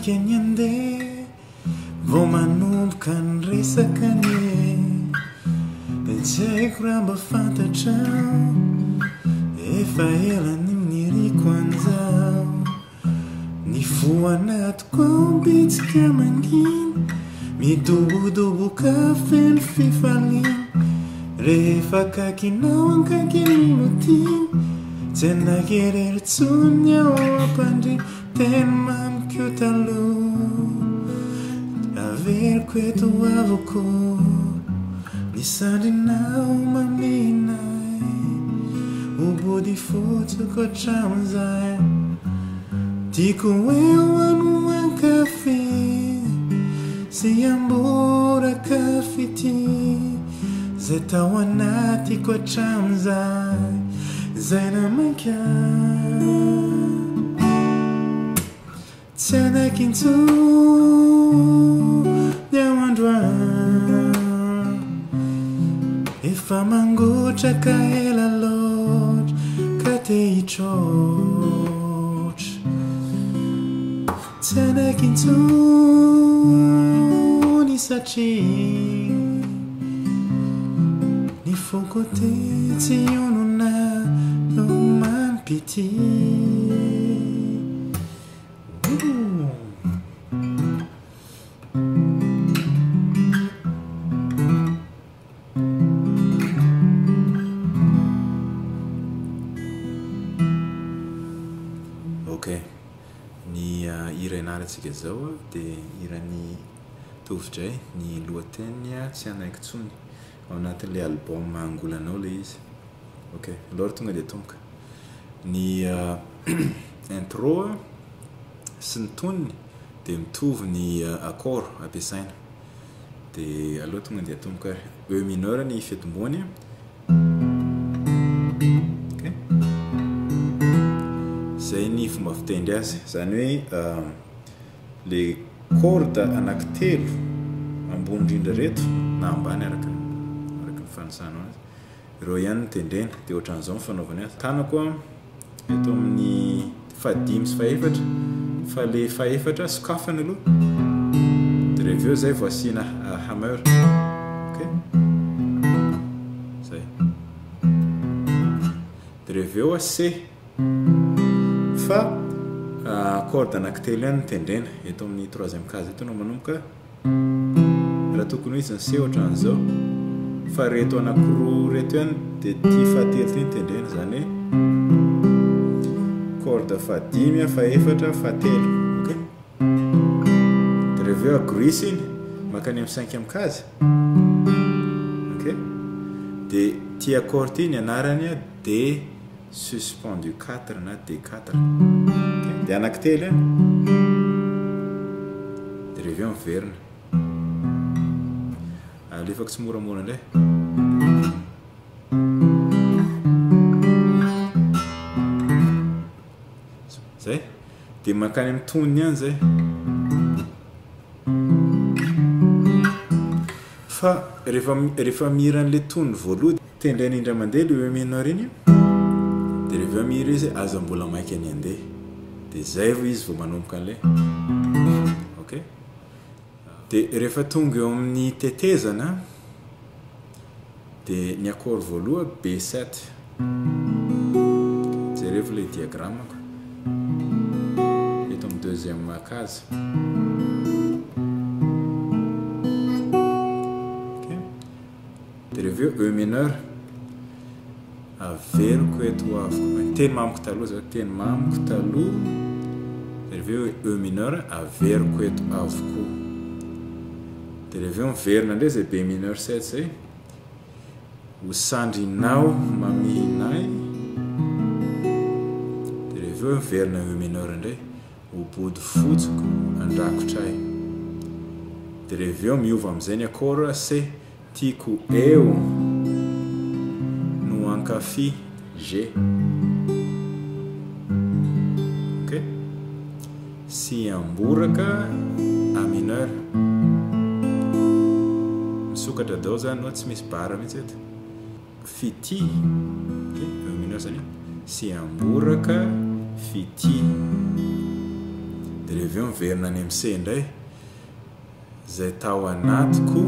maika ny andeha Vao manomboka ny resaka anie Dia tsy haiko raha mba fantatrao Efa ela ny niriko an'izao Ny fo anatiko ao bitsika mangina Midobodoboka feno fifaliana Rehefa akaikinao akaikin'olo tiana Tsy hanaiky irery intsony ao am-pandriana Teny mamiko taloha Averiko eto avokoa Ny sandrinao mamihina ahy Ho bodifotsiko hatramin'izay Tiako eo ano hankafy Sy hamboraka fitia Zay tao anatiko hatramin'izay Zay namaika Tsy hanaiky intsony aho androany Efa mangotraka ela loatra ka te hitroatra Tsy hanaiky intsony satria Ny foko te tsy hionona Tomam-pitia. Ok, ny hira ianarantsika izao dia hiran'i Tovo Jay, ny lohateniny Tsy hanaiky intsony, ao anatin'ilay album Angolanao ilay izy. Ok, aleo ary tonga dia atomboka. Ny intro sy ny tonony dia mitovy ny accord ampiasaina. Dia aleo tonga dia atomboka ary. E mineur ny fitomboany. Ok. Izay ny fomba fitendry azy. Izany hoe le corde anankitelo ambony indrindra ireto na ambany araka araka ny fanisanao azy. Ireo ihany no tendrena. Dia ohatran'izao ny fanaovany azy. Tanako eto amin'ny fahadimy sy fahefatra fa le fahefatra sokafana aloha dia rehefa eo zay vao asiana hammer. Ok? Zay. Dia rehefa eo C fa corde anankitelo ihany no tendrena. Eto amin'ny troisième case eto no manomboka. Raha tokony ho izy ny seho ohatran'izao fa reto anakiroa reto ihany dia ity fahatelo ity no tendrena izany hoe corde fahadimy, fahefatra, fahatelo ok dia rehefa eo agorisy iny mankany amin'ny cinquième case ok dia ity accord ity ny anarany D suspendu quatre na D quatre ok dia anankitelo ihany dia rehefa eo miverina alefako tsimoramora indray zay dia mankany amin'ny tonony ihany zay fa rehefa rehefa mihira an'ilay tonony voalohany Tendrena indray mandeha le E mineur iny dia rehefa eo mihira izy aza mbola maika ny handeha dia zay vao izy vao manomboka an'le ok dia rehefa tonga eo amin'ny tetezana dia ny accord voaloha B7 jerevo le diagrammako eto amin'ny deuxième case ok Dia rehefa avy eo E mineur, averiko eto ho avy, teny mamiko taloha zao, teny mamiko taloha, dia rehefa avy eo E mineur, averiko eto avokoa. Dia rehefa avy eo miverina indray izay B mineur 7 izay, ho sandrinao mamihina ahy, dia rehefa avy eo miverina E mineur indray, ho bodofotsiko handrakotra ahy. Dia rehefa avy eo miova amin'izay ny accord C, Tiako eo no hankafy G. Ok. Sy amboraka A mineur. Misokatra daholo zany no tsy misy barre mihitsy eto. Fitia. Ok, E mineur zany io. Sy amboraka fitia. Dia rehefa avy eo miverina any amin'ny C indray. Izay tao anatiko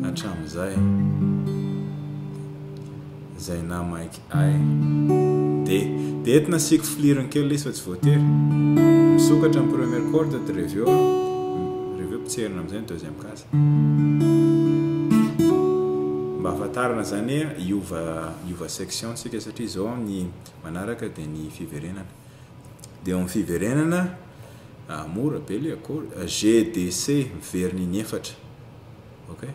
hatramin'izay. Izay namaiky ahy. D. Dia eto nasiako filirony kely ilay izy fa tsy voatery. Misokatra ny première corde dia rehefa avy eo rehefa avy eo potserina amin'izay ny deuxième case. Mba hahafantarana izany hoe hiova hiova section tsika satria izao ny manaraka dia ny fiverenana. Dia eo amin'ny fiverenana, mora be ilay accord, G, D, C, miverina inefatra. Ok.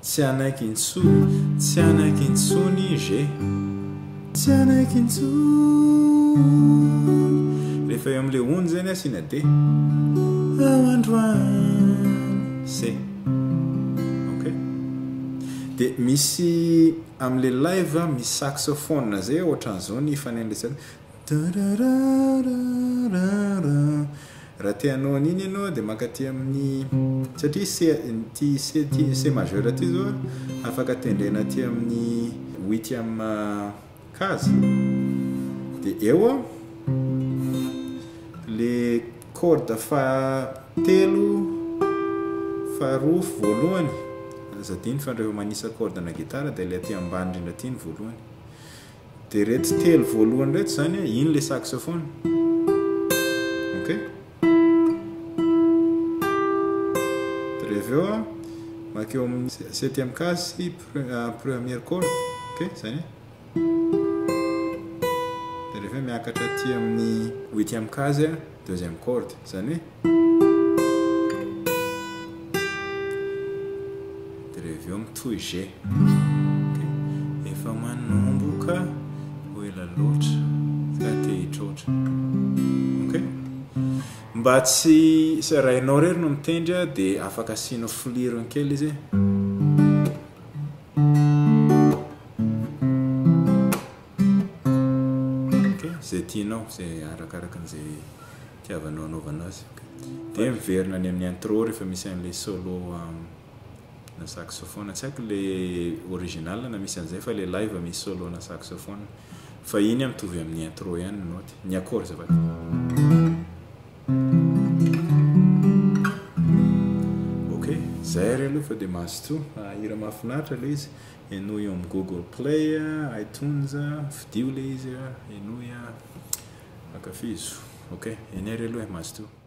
Tsy hanaiky intsony, tsy hanaiky intsony G. Tsy hanaiky intsony. Rehefa eo amin'ilay ony zany asiana D. Ao androany. C. Ok. Dia misy amin'ilay live misy saxophone zay ohatran'izao ny fanen'ilay sax. Raha te hanao an'iny ianao dia mankaty amin'ny satria C ity C ity C majeur ity zao afaka tendrena aty amin'ny huitième case dia eo le corde fahatelo faharoa voalohany aza adino fa rehefa manisa corde na gitara dia ilay aty ambany indrindra aty ny voalohany. Dia ireto telo voalohany ireto izany an, iny ilay saxophone. Ok. Dia rehefa eo an, mankeo amin'ny septième case sy première corde. Ok, izany e. Dia rehefa eo miakatra aty amin'ny huitième case, deuxième corde. Izany hoe. Dia rehefa avy eo mitohy G. Ok. Efa manomboka ho ela loatra ka te hitroatra. Ok. Mba tsy raha ianao irery no mitendry dia afaka asianao filirony kely izy. Ok, izay tianao, izay arakaraka an'izay itiavanao anaovana azy. Ok. Dia miverina any amin'ny intro rehefa misy an'ilay solo na saxophone. Tsy haiko ilay original na misy an'izay fa ilay live misy solo na saxophone. Fa iny mitovy amin'ny intro ihany ny note. Ny accord azafady. Ok, zay ary aloha fa dia mazotoa. Hira mahafinaritra ilay izy. Henoy eo amin'ny Google Play, iTunes, fidio ilay izy, henoy, ankafizo. Ok, eny ary aloha e, mazotoa.